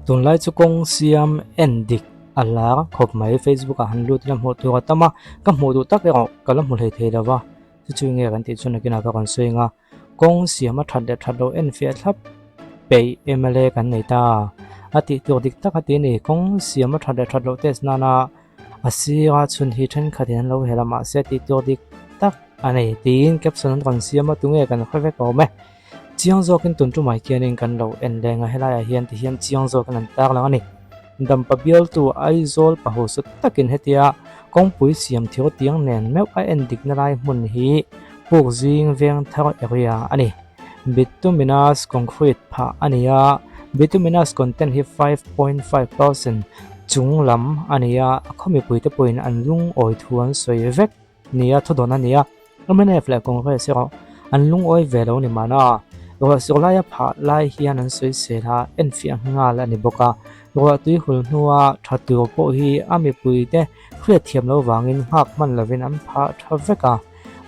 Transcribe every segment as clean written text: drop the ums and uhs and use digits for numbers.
Tunlai chu kawng siam en dik a lar khawp mai Facebook ah han lut ila hmuh tur a tam a, ka hmuh duh tak erawh ka la hmu hlei thei lo va, chu chu nge kan tih chu nakinah ka rawn sawi ang a, kawng siam a that leh that loh en fiah thlap peih mla kan nei ta a tih tur dik tak a ti a ni, kawng siam a that leh that loh test nana a sira chhun hi thenkhatin an lo hel a mahse tih tur dik tak a nei tiin caption an rawn siam a tunge kan hre vek awm e. Chiang zawkin tun tumah hianin kan lo en leng a, helaiah hian ti hian chiang zawkin an tar lang a ni. Dampa bialtu Aizawl pahusa takin hetia kawngpui siam thir tiang nen meuh a en dikna lai hmun hi puk zing veng thar area a ni. Bituminous concrete phah a ni a, bituminous content hi 5.5% chung lam a ni a, a khaw mipuite pawhin an lungawi thu an sawi vek. Nia thudawn a nia, mnf leh Congress erawh an lungawi ve lo ni mahna. Ruahsuk laia phah lai hian an sawisel a, enfiah nghal a ni bawk a. Ruahtui hul hnua tha tur pawh hi a mipuite hriat thiam lo vangin nghak hman lovin an phah tha vek a.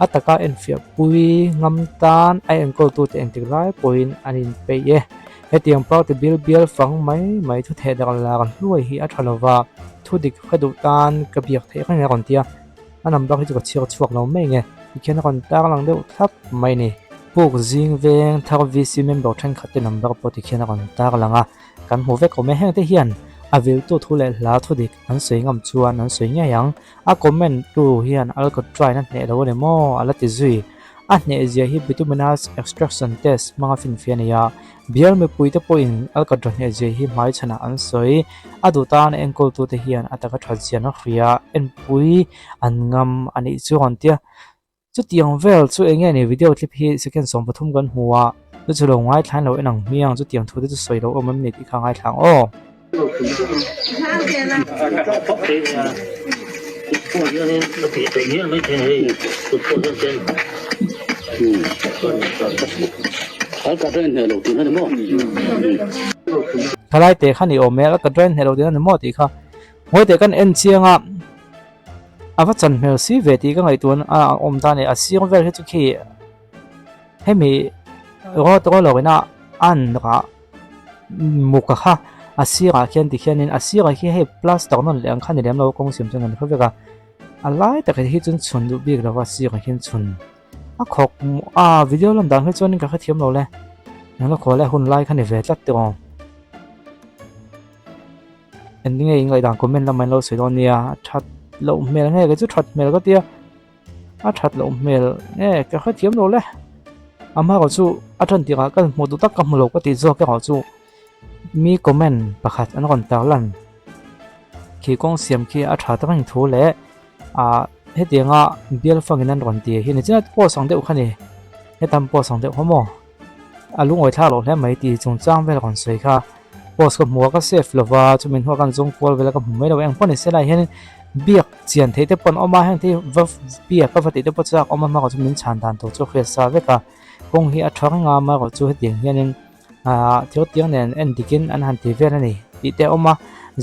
A taka enfiah pui ngam tan a enkawltute engtik lai pawhin an inpeih e. Hetiang party bil bial fang mai mai thu theh darh lar hluai hi a tha lova, thudik hre duh tan ka biak theih reng a rawn ti a. A number hi chu ka chhiar chhuak lo mai nge tikhian a rawn tar lang deuh thlap mai a ni. Puk zing veng thar VC member thenkhat te number pawh tikhian a rawn tar lang a, kan hmu vek awm e. Heng te hian a viltu thu leh hla thu dik an sawi ngam chuan an sawi ngei ang. A comment tu hian alcatraz a hneh lo a ni maw a la ti zui. A hneh zia hi bituminous extraction test hmanga finfiah a ni a, Bial mipuite pawhin Alcatraz hneh zia hi hmai chhanah an sawi. A duh tan enkawltute hian a taka that zian a hria, enpui an ngam a nih chu rawn tia. Chutiang vel chu eng nge ni video clip hi second 13 kan hmu a, chu chu lo ngaithla lo en ang hmiang chutiang thu te chu sawi lo awm em ni tih kha ngaithla ang aw. Thalai te kha ni awm e, ka drain hneh lo tihna ni maw tih kha ngawi teh kan en chiang a, a va chan hmel si ve tih ka ngaihtuah a awm ta a ni, a sir vel hi chu khi hemi road roller ina an rah muk a kha a sirah khian tikhianin a sirah khi hei plaster nawn leh ang kha ni lem lo kawng siam chuan kan hre vek a a lai takah hi chuan chhun duh bik lova a sirah khian chhun a khawk a video lam dan hi chuanin ka hrethiam lo le englo khaw le hun lai kha ni ve tlat tawh ang engtin nge ingaihdan comment lamah in lo sawi dawn nia a that loh hmel nge kei chu that hmel ka tia. A that loh hmel nge ka hrethiam lo le. A hma chu a tan tirah ka hmuh duh tak ka hmu lo ka tih zawk erawh chu mi comment pakhat an rawn tar lan khi kawng siam khi a tha tak ang thu leh ah hetianga bial fangin an rawn ti hi ni chian a post ang deuh kha ni hetam post ang deuh kha maw a lungawi thlak loh hle mai tih chungchang vel rawn sawi kha post ka hmu a ka save lova chumi hnuah khan zawng kual vel a ka hmu mai lo a engpawh ni se lai hianin biak chian theih te pawh an awm a heng te hi va biak a va tih te pawh chak awm a hmaah chu min chhan dan tur chu a hriat sa vek a kawng hi a tha reng a amaherawh chu hetiang hianin ahh thil tiang nen en dikin an han ti vel a ni tih te a awm a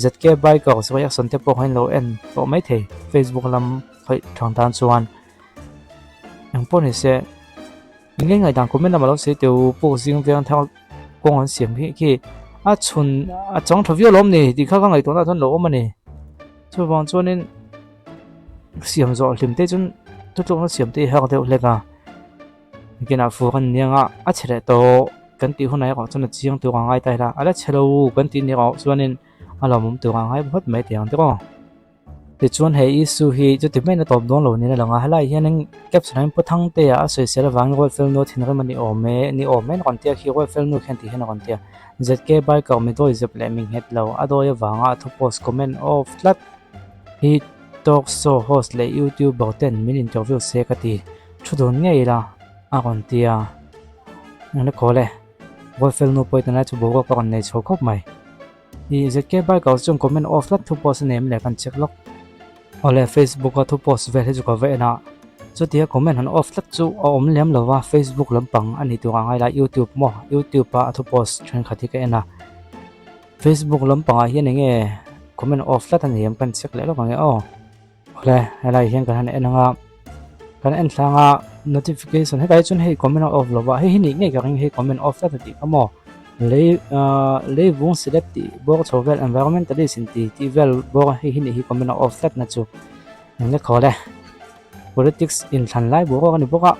zk bikers reaction te pawh khan lo en tawh mai thei facebook lam khawih thang tan chuan engpawh ni se. Nge ngaihdan comment lamah lo sawi teh u puk zing veng thar kawng an siam khi khi a chhun a chang tha viau lawm ni tih kha ka ngaihtuahna chuan lo awm a ni chuvang chuanin siam zawh hlim te chuan thutlukna siam te hi har deuh hlek a kinah fur an ni anga a chhe leh tawh kan tih hunah erawh chuan a chiang tur a ngai ta ila a la chhe lo kan tih ni erawh chuanin a lawmawm tur a ngai phawt mai teh ang tiraw. Tichuan he issue hi chuti hmel a tawp dawn lo niin a lang a, helaiah hianin caption ah hian Pu Thangtea a sawisel avangin Rualfel nu a thinrim a ni awm e, ni awm e a rawn ti a, khi Rualfel nu khian ti hian a rawn ti a, ZK Biker mi dawi zep leh mi nghet lo a dawi avanga a thu post comment off tlat hi talk show host leh youtuber ten min interview se ka ti thu dun ngei ila a rawn ti a, engla khawl e, Rualfel nu pawh i tunlai chu boruak a rawn nei chho khawp mai. I ZK bike ah chuan comment off tlat thu post a nei em le kan check lawk. Awle Facebook a thu post vel hi chu ka va en a, chutia comment han off tlat chu a awm lem lo va, Facebook lampang a ni tur ang ai la YouTube maw YouTube a a thu post thenkhat hi ka en a, Facebook lampang ah hian enge comment off tlat a nei em kan check leh lawk ang e aw. Awle helai hian kan han en ang a, kan en thlang a notification hetah hi chuan hei comment a off lo va, hei hi nih ngei ka ring hei comment off tlat a tih kha maw. Lei ahh lei vung celeb tih bawr chho vel environmentalist in ti tih vel bawr a hei hi nih hi comment a off tlat na chu eng le khawl e politics inthlan lai boruak a ni bawk a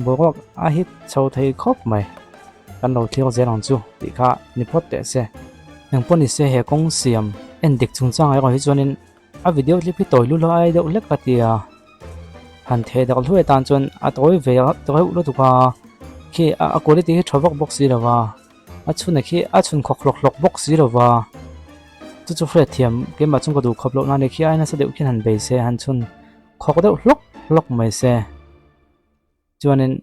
boruak a hit chho thei khawp mai kan lo thlir zel ang chu tih kha ni phawt teh se engpawh ni se he kawng siam en dik chungchangah erawh hi chuanin a video clip hi tawi lul ai deuh hlek ka ti a han theh dak hluai atan chuan a tawi ve reuh lutuk a khi a quality hi tha vak bawk si lo va a chhun khi a chhun khawk hlawk hlawk bawk si lo va chu chu hriatthiam keimah chung ka duh khawp loh nan khi ai nasa deuh khian han bei se han chhun khawk deuh hlawk hlawk mai se chuanin.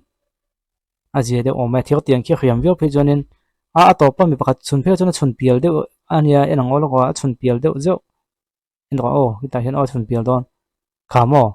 A zia deuh awm e, thil tiang khi a hriam viau phei chuanin a a tawp a mi pakhat chhun phei chuan a chhun pial deuh a nia en ang aw lawk a chhun pial deuh zeuh en rawh aw hetah hian aw a chhun pial dawn kha maw.